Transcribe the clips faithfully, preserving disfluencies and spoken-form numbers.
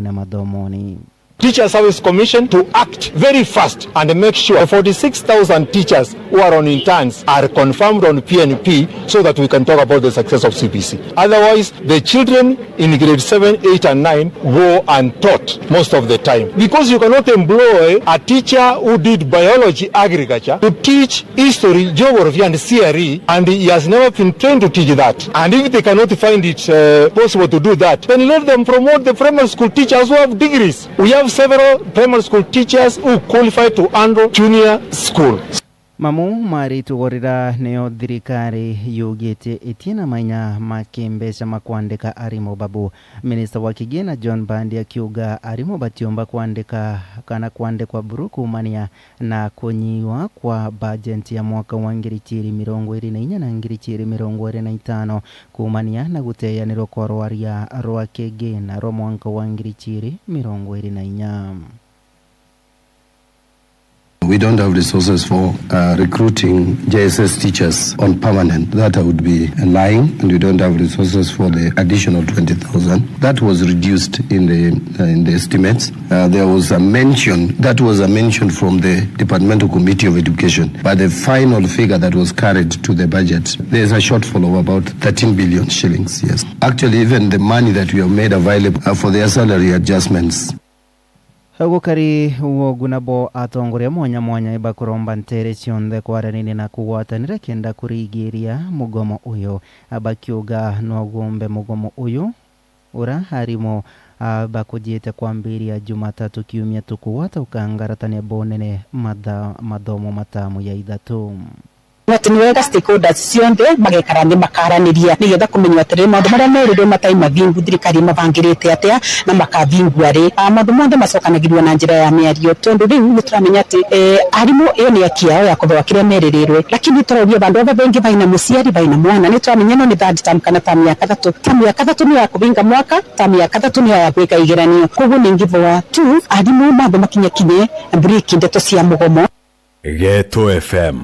na mathomoni. Teachers Service Commission to act very fast and make sure the forty-six thousand teachers who are on interns are confirmed on P N P so that we can talk about the success of C B C. Otherwise, the children in grade seven, eight and nine go untaught most of the time because you cannot employ a teacher who did biology agriculture to teach history, geography and C R E, and he has never been trained to teach that. And if they cannot find it uh, possible to do that, then let them promote the primary school teachers who have degrees. We have several primary school teachers who qualify to handle junior school. Mamu maritugorira niyo thirikari yugite itina mainya ma kimbeca ma kwandika arimu babu. Minista wa kigina John Mbadi akiuga arimu batiumba kwandika kana kwandikwa buru kumania na kunyiwa kwa bajenti ya mwaka wa ngiri ciiri mirongo iri na inya na ngiri ciiri mirongo iri na itano kumania na guteyanirwa kwa rwaria rwa kigina rwa mwanka wa ngiri ciiri mirongo iri na inya. We don't have resources for uh, recruiting J S S teachers on permanent. That I would be lying, and we don't have resources for the additional twenty thousand. That was reduced in the uh, in the estimates. Uh, there was a mention, that was a mention from the Departmental Committee of Education, but the final figure that was carried to the budget, there is a shortfall of about thirteen billion shillings. Yes, actually, even the money that we have made available uh, for their salary adjustments. Gukari wogu nabo atongoria mwanya mwanya ibakuromba ntere cionthe kwaraniria na kugwatanira kenda kurigiria mugomo uyu, bakiuga no gumbe mugomo uyu ura arimu ah, bakujiite kwambiria Jumatatu kiumia tukugwata ukangaratania bonene matha- mathomo matamu ya ithatu. Na ati ni wega stakeholders cionthe magekara nthi makaraniria nigetha kumenya atiriri maundu maria merirwe matai mathingu thirikari imabangirite atia na makathingua ri. Ah, maundu monthe macokanagirua na njira ya miario tondu riu ni turamenya ati eh, arimu iyo ni aki yao ya kuthogwa kiria meririrwe, lakini turauria bandu aba bengi baina muciari baina mwana ni turamenya ino ni third term kana term ya kathatu. Term ya kathatu ni ya kubinga mwaka, term ya kathatu ni ya gwika igeranio. Koguo ni ngithoa tu arimu mambe makinyakinye break ndeto cia mugomo. Geto F M.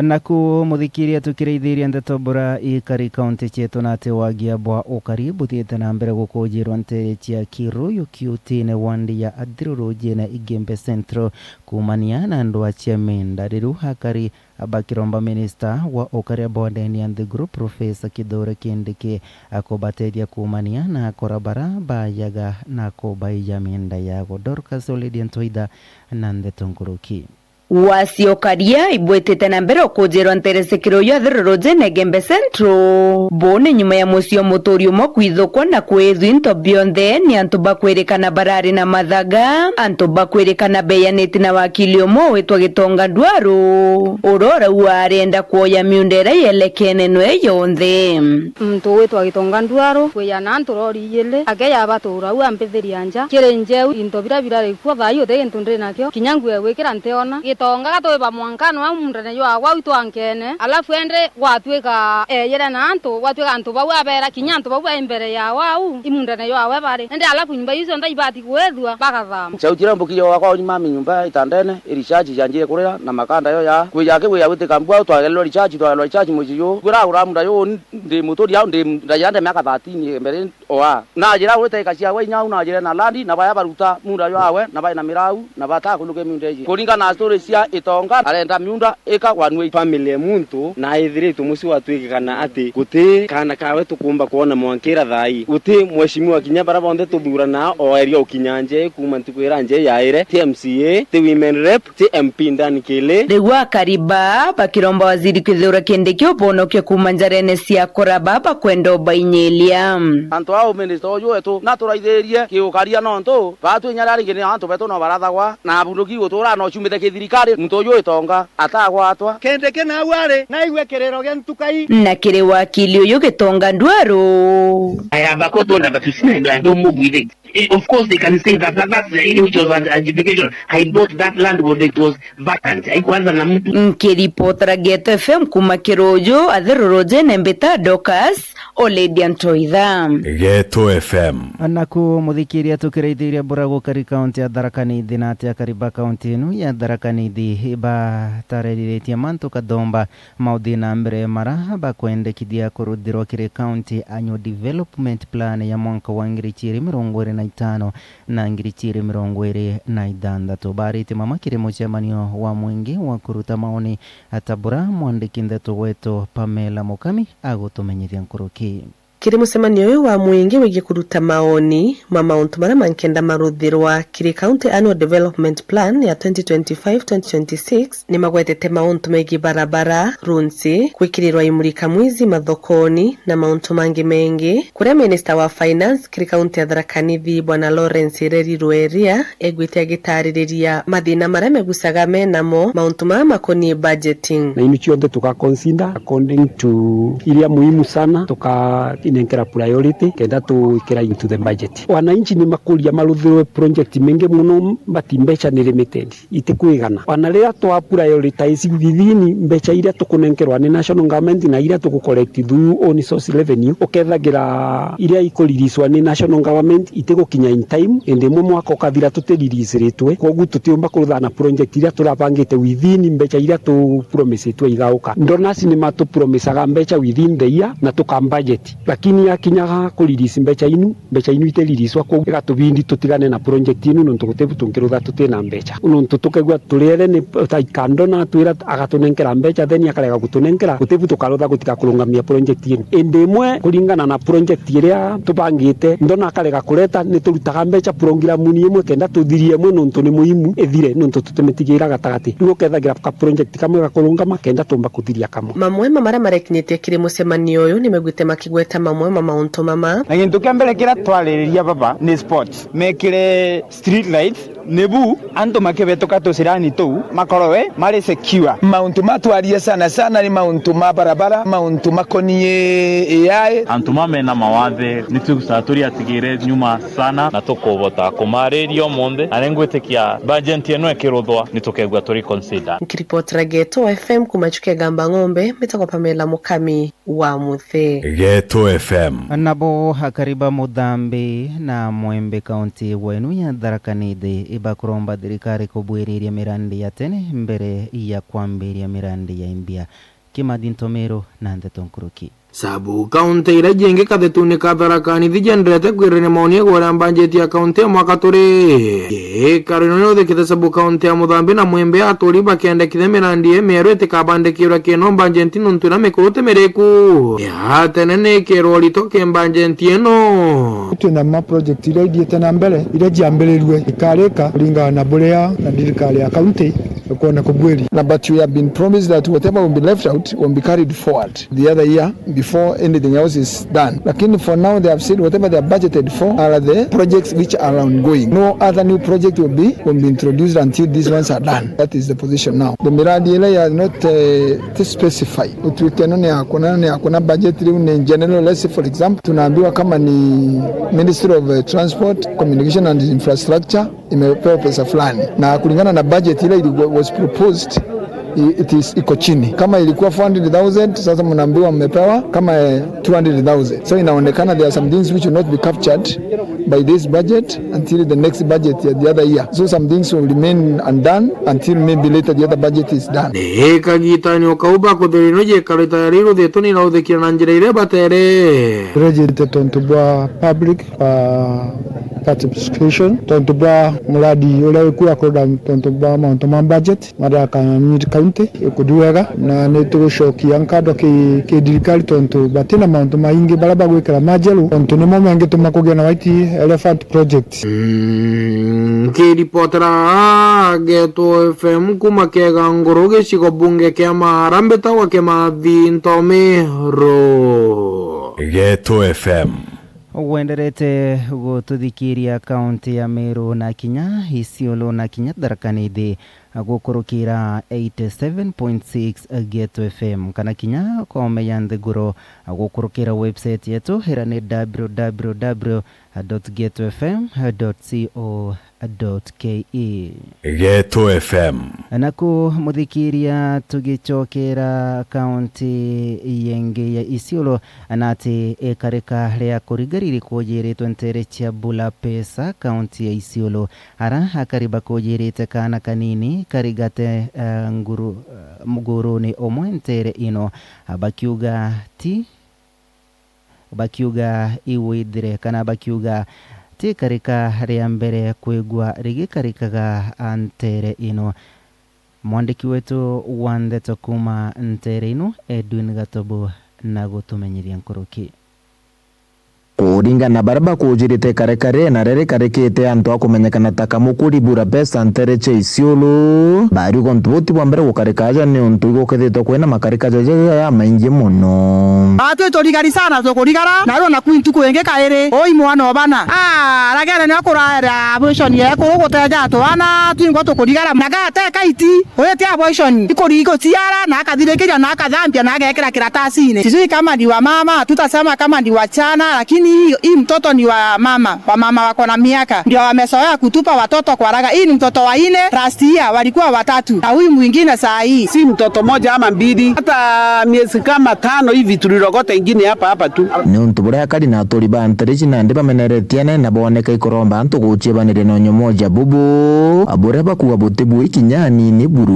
Naku muthikiria tukiraithiria ndeto bura ikari kaunti cietu na ati wagia bwa ukari buthiite na mbere gukujirwa ntere cia Kiruyu kiutine wandi ya Athirurujine Igembe Central kumania na ndwa cia Menda riru akari bakiromba minista wa ukaria bwa ndene ya nthiguru Professor Kithure Kindiki akubatethia kumania na akora bara bayaga na kubaija menda yago. Dorcas Oledi Ntwaitha na ndeto nkuruki. Wacio karia ibwitite na mbere ukujirwa ntere cia Kiruyu Athirurujine Igembe Central. Buu ni nyuma ya mucii o muturi umwe kwithukwa na kwithwa into bionthe ni antu bakwirikana barari na mathaga, antu bakwirikana beyaniti na wakili umwe witwa Gitonga Ndwaru, uria urauga arenda kwoya miunda iria yelekene nwe yonthe. Muntu witwa Gitonga Ndwaru, kwiyana antu rori ijiri, ake yaba tuura au ampithiria nja. Kiri njeu, into biria birari kuo thaa ii uti gintu ndi nakio, kinya nguo ya gwikira ntiona. Gitonga gatwiba mwankano au mundene jwagwa au itwankene, alafu ende gwatwika eyire na antu, gwatwika antu bau abera kinya antu bau bai mbere yao au, i mundene jwawe bari. Ende alafu nyumba iu cionthe ibati gwithua, bagathama. Ciautire mbukiria gwakwa uni mami nyumba itandene, i recharge cianjire kurira, na makanda yo ya kwija aki gwija gwitika mbua, twagererwa recharge, twagererwa recharge mucii juu. Kwira agura munda juu, ndi muturi au, ndi ndajira nde miaka thirteen mbere, oa. Najira gurite ika ciawe inya au, najire na land, na baya baruta munda jwawe, na bai na mirau, na bata kunuke miunda iji. Kuringana na story cia Itonga, arenda miunda ika one way. Family ya muntu na ithiritwe mucii gwatwikikana ati guti kaana kawe tukumba kwona mwankira thaa ii. Guti mheshimiwa kinya bara bonthe tuthurana o area ukinya nje kuuma ntuku ira nje yaire, ti M C A, ti women rep, ti M P ndani kili. Riu akari ba bakiromba waziri kwithirwa Kindiki ubonokia kuuma njarene cia akora ba bakwenda ubainyiria. Antu au minister uju wetu naturaithirie kiukaria nontu batwi inya ria ringi ni antu betu no barathagwa na bunduki gutura no ciumite kithirikari. Muntu uju Itonga atagwatwa. Kindiki nau ari naigue kiriro gia ntukai. Na kiri wakili uyu Gitonga Ndwaru. I have a court order, but you see, I don't move with it. Eh, of course, they can say that, that that's the area which was under adjudication. I bought that land when it was vacant. Haikuanza na mtu. Nkiripotera Geto F M kuuma Kiruyu, Athirurujine mbita Dorcas Oledia Ntoitha. Geto F M. Naku muthikiria tukiraithiria bura gukari kaunti ya Tharaka Nithi na ati akari ba kaunti inu ya Tharaka Nithi batareriritie mantu kathomba mauthi na mbere mara bakwendekithia kuruthirwa kiri county annual development plan ya mwanka wa ngiri ciiri mirongo iri na itano na ngiri ciiri mirongo iri na ithanthatu. Baaritie mama kiri mucemanio wa mwingi wa kuruta maoni, ta bura mwandiki ndeto wetu Pamela Mukami agutumenyithia nkuruki. Kiri mucemanio uyu wa mwingi wigii kuruta maoni ma mauntu maria mankenda maruthirwa kiri County Annual Development Plan ya twenty twenty-five twenty twenty-six, ni magwetete mauntu megii barabara, roads, gwikirirwa imulika mwizi mathokoni na mauntu mangi mengi, kuria Minister wa Finance kiri kaunti ya Tharaka Nithi, Bwana Lawrence Ireri Rweria, egwite agitaririria mathina maria megucaga menamo mauntu maya makonie budgeting. Na inu cionthe tuga consider according to iria muhimu sana, tukanenkera priority kenda tuikira into the budget. Wananchi ni makuria maruthirwe project mingi muno, but mbeca ni limited. Itikwigana. Ona riria twa prioritize within mbeca iria tukunenkerwa ni national government na iria tugu collect through own source revenue, ukethagira iria ikuririswa ni national government itigukinya in time, indi imwe mwaka ukathira tutiririsitwe, kwogu tutiumba kurutha na project iria turabangite within mbeca iria tupromisitwe igauka. Donors ni matupromisaga mbeca within the year na tukabudget, lakini yakinyaga kurelease mbeca inu, mbeca inu itiririswa, kwogu igatubindi tutigane na project inu, nontu gutibu tungirutha tutina mbeca. Nontu tukegua turiere ni ta ikando na atwira agatunenkera mbeca, then akarega gutunenkera, gutibu tukarutha gutiga kurungamia project inu. Indi imwe kuringana na project iria tubangite, ndona akarega kureta, ni turutaga mbeca programu ni imwe kenda tuthirie imwe, nontu ni muhimu ithire, nontu tutimitigira gatagati. Riu ukethagira ka project kamwe gakurungama kenda tumba kuthiria kamwe. Mamwe ma maria marekinyitie kiri mucemanio uyu ni megwite makigweta mamwe ma mauntu mama. Na gintu kia mbere kiria twaririria baba ni sports, mekire street lights, nibu antu makibituka tucirani tuu makorwe mari secure. Mauntu matwarie sana sana ni mauntu ma barabara, mauntu makonie A I. Antu ma mena mawathe ni twigucaga turi atigire nyuma sana, na tukubota kumariria umuthi, na ni ngwitikia budget ino ikiruthwa ni tukegua turi consider. Nkiripotera Geto F M kuma Chuka Igamba Ng'ombe, mbitagwa Pamela Mukami wa Muthe. Geto F M. Nabo akari ba Muthambi na Mwembe kaunti wenu ya Tharaka Nithi ibakuromba thirikari kubwiriria mirandi ya tene mbere ya kwambiria mirandi ya imbia. Kimathi Ntomeru na ndeto nkuruki. Sabu kaunti iria jingi kathetune ka Tharaka Nithi jienderete kwirania maoni iguru ria mbanjeti ya kaunti ya mwaka turi. Gikaro ino ni uthikite sabu kaunti ya Muthambi na Mwembe aturi bakendekithia mirandi imieru itikabandikirwe kino mbanjeti nontu iria mikuru ti miriku. Ya tene ni ikirwo rito ki mbanjeti ino. Twina ma project iria ithiite na mbere, iria ciambirirue ikarika kuringana na buria na thirikari ya kaunti ikwona kubwiria. Na but we have been promised that whatever will be left out will be carried forward the other year before anything else is done. Lakini for now they have said whatever they have budgeted for are the projects which are ongoing. No other new project will be, will be introduced until these ones are done. That is the position now. The miradi ile ya not, eh, to specify. Utuike no ni akuna, ni akuna budget riu ni general. Let's say for example, tunaambiwa kama ni Ministry of, eh, Transport, Communication and Infrastructure, imepewa pesa fulani, na kulingana na budget ile ilikuwa, was proposed, i-, it is, iko chini. Kama ilikuwa four hundred thousand, sasa mnaambiwa mmepewa kama, eh, two hundred thousand. So inaonekana there are some things which will not be captured by this budget until the next budget ya the other year. So some things will remain undone until maybe later the other budget is done. Ni kagitani o kau bakuthiria ino jikaro itaya riu ruthiitwe ni irauthikira na njira iria batere. Rejete tontu bwa public pa participation, tontu bwa muradi uria wikuo akoruda tontu bwa mauntu ma budget, maria ka Nyeri County ikuthi wega, na ni tugucokia nkatho ki, ki thirikari tontu batina mauntu maingi baria bagwikira majeru, tontu nimo mengituma kugia na white elephant project. Mm, nkiripotera Geto F M kuma Kiega Nguru, gicigo bunge kia Maara, mbitagwa Kimathi Ntomero. Geto F M. Wenderete gututhikiria kaunti ya Meru na kinya Isiolo na kinya Tharaka Nithi, gukurukira eighty seven point six Geto F M, kana kinya komenya nthiguru gukurukira website yetu, ira ni w w w dot geto f m dot co dot k e. Geto F M. Naku muthikiria, tugicokera kaunti yengi ya Isiolo, na ati ikarika ria kurigari rikujiritwe ntere cia Bula Pesa, kaunti ya Isiolo, ara akari bakujirite kaana kanini karigate, eh, nguru, eh, muguruni umwe ntere ino, bakiuga ti bakiuga iwithire, kana bakiuga ti ikarika ria mbere kwigua rigikarikaga nteere ino. Mwandiki wetu wa ndeto kuuma nteere ino, Edwin Gatobu, na gutumenyithia nkuruki. Kuringana na baria bakujirite ikarekare na riria rikarikite antu a kumenyekana ta Kamukuri Bura Pesa nteere cia Isiolo, bariuga untu buu ti bwa mbere gukarika aja niuntu igukithitwe kwina makarika jaja jamaingi mono. Atwi turigari sana, tukurigara, na riu naku ntuku ingi kairi, ui mwana o bana. Ah, aragere ni akuraera abortion yekuru guteja twana, twingwa tukurigara, na gate kaiti. Uyu ti abortion, ikuri-, iguciara, na akathirikiria, na akathambia, na agekira kiratasini. Sijui kama ni wa mama, tutasema kama ni wa chana, lakini hii, hii mtoto ni wa mama, wa mama wako na miaka. Ndio wamezoea kutupa watoto kwa raga. Hii ni mtoto wa nne, last year walikuwa watatu, na huyu mwingine saa hii. Si mtoto moja ama mbili, hata miezi kama tano hivi tulirogota ingine hapa hapa tu. Niuntu buria akari na aturi ba nteere ici nandi bameneretie anene na booneka ikuromba antu guciebaniria na unyomoja bubu, buria bakuuga buti bui kinya anini buru.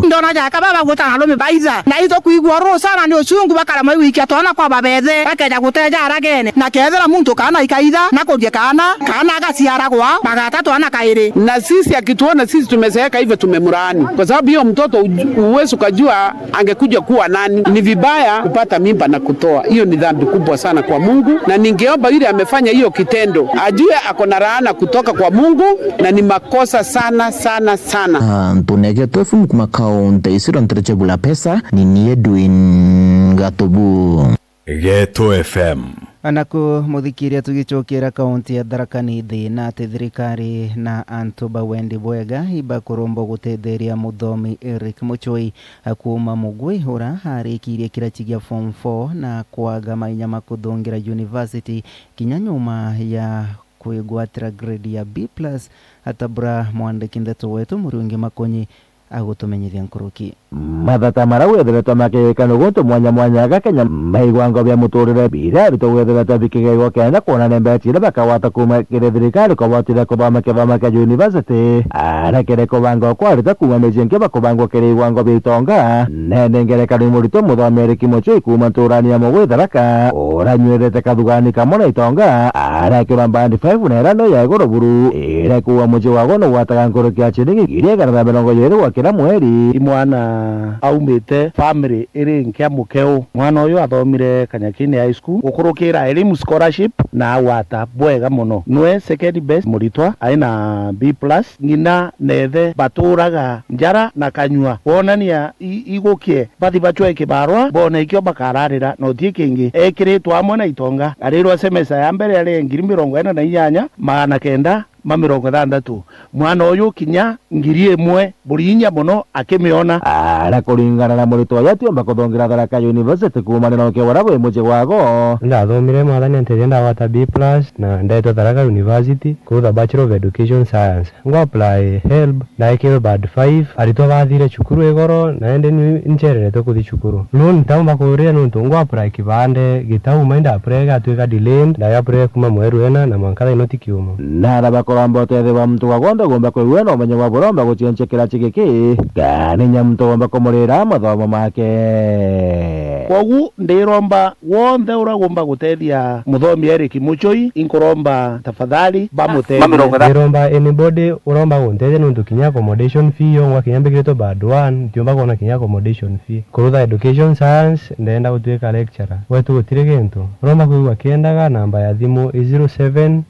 Ndona jaka baba gwita na arume baitha, na itukwigua uru sana ni ucungu, bakaremwa igwikia twana kwa babethe, bakeja guteja aragene, na kethira muntu kaana ikaitha, na kuria kaana, kaana agaciaragwa, bagata twana kairi. Na sisi akituona sisi tumezeeka hivyo, tumemlaani, kwa sababu hiyo mtoto uj-, huwezi ukajua angekuja kuwa nani. Ni vibaya kupata mimba na kutoa. Hiyo ni dhambi kubwa sana kwa Mungu, na ningeomba yule amefanya hiyo kitendo ajue ako na laana kutoka kwa Mungu, na ni makosa sana, sana, sana. Antu negetwe fumu kuma kaunti isiro ntere cha Bura Pesa, ni ni Edwin Gatobu. Geto F M. Anaku muthikiria, tugicokera kaunti ya Tharaka Nithi, na ati thirikari na antu ba wendi bwega ibakuromba gutetheria muthomi Eric Muchoi kuuma Mugwi, ura arikirie kirachi gia form four na kwaga mainya ma kuthungira university kinya nyuma ya kwigwatira grade ya B plus, ata bura mwandiki ndeto wetu Murungi Makonyi agutumenyithia nkuruki. Mathata mara wethiretwe makekana guntu mwanya mwanya aga Kenya maigwango bia muturire biria aritwa wethiretwe bikigegwa kenda kwona ni mbeca iria bakagwata kuuma kiri thirikari kubotithia kuthoma kithomo kia university. Arekere kubanga kwarite kuuma miji ingi bakubangwa kiri igwango bia itonga. Nene ngerekano imurito muthomi Eric Muchoi kuuma nturani ya Mugwi Tharaka, uranyuirite kathugani kamwe na itonga, arekirwa band five na ira no ya iguru buru, iria kuuga mucii wago nugwataga nkuruki ya ciringi ngiri igana na mirongo iri gwa kira mweri. I mwana aumite family iri nkia mukeu. Mwana uyu athomire Kanyakini High School gukurukira Elimu Scholarship na agwata bwega mono. Nwe second best muritwa, aina B plus. Ng'ina na ithe baturaga njara na kanyua. Boonania i-, igukie, bathi bacwae kibarwa, boona ikio bakararira, na uti kingi. Ekiritwe amwe na itonga, arirwa semester ya mbere ari ngiri mirongo ina na inyanya, magana kenda ma mirongo ithanthatu. Mwana uyu kinya ngiri imwe buri inya mono akimiona. Ara kuringana na muritwa uyu atiumba kuthongira Tharaka University kuumania na ukio buria bwi mucii gwago. Ndathomire, mwathani anteithia ndagwata B plus, na ndetwa Tharaka University, kuutha Bachelor of Education Science. Ngwa apply HELB, ndaikirwe band five, aritwa bathire cukuru igoro, na indi ni ncereretwe kuthi cukuru. Loan ntaumba kuria nontu ngwa apply kibande, gitauma inda apply gatuika delayed, ndai apply kuma mweru ena, na mwanka thaino ti kiumo. Nara bakuromba utethio bwa muntu wa gwonde gumba kwigua na umenyo bwa buromba gucienchekera chigiki, kana inya muntu gumba kumurira mathomo make. Kwogu ndiromba wonthe uria ugomba gutethia muthomi Eric Muchoi, inkuromba tafadhali bamutethie. Ndiromba anybody uromba guntethia nontu kinya accommodation fee yo ngwa kinya mbikiritwe band one, ntiumba kwona kinya accommodation fee. Kurutha education science, ndenda gutuika lecturer. Gwetu gutiri gintu. Uromba kwigua kiendaga, namba ya thimu i zero seven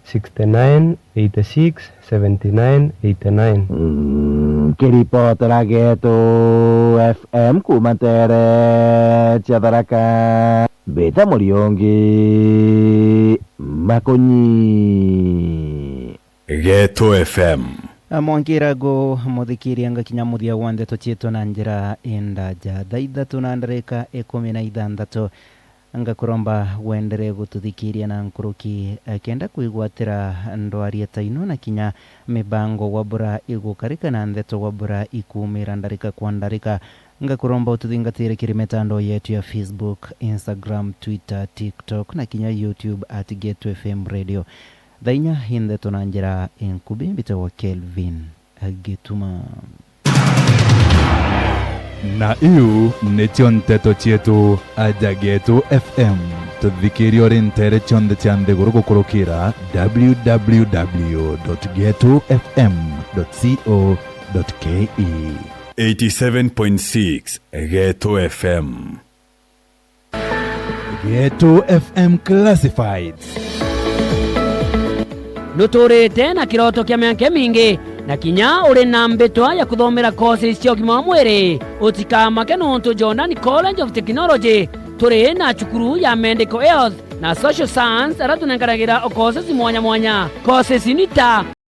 sixty nine eighty six seventy nine eighty nine. Mm, kiripotera Geto F M kuuma ntere cia Tharaka, mbita Muriungi Makonyi. Geto F M. Mwankirago muthikiria ngakinya muthia wa ndeto cietu na njira indaja. Thaa ithatu na ndarika ikumi na ithanthatu. Ngakuromba wenderee gututhikiria na nkuruki, eh, kenda kwigwatira ndwaria ta ino na kinya mibango wa bura igukarika na ndeto wa bura ikuumira ndarika kwa ndarika. Ngakuromba ututhingatire kiri mitandao yetu ya Facebook, Instagram, Twitter, TikTok na kinya YouTube at Geto F M Radio. Thaa inya i ndeto na njira inkubi, mbitagwa Kelvin Gituma. Na iu nicio nteto cietu aja Getu F M. Tuthikirie uri nteere cionthe cia nthiguru gukurukira w w w dot geto f m dot co dot k e. Eighty-seven point six Geto F M. Geto F M Classifieds. Nuturite na kiroto kia miaka imingi, na kinya uri na mbitwa ya kuthomera courses cia ugima wa mwiri? Utikamake, nontu Jordan College of Technology turi na cukuru ya Medical Health na Social Science, aria tunenkanagira o courses mwanya mwanya. Courses ni ta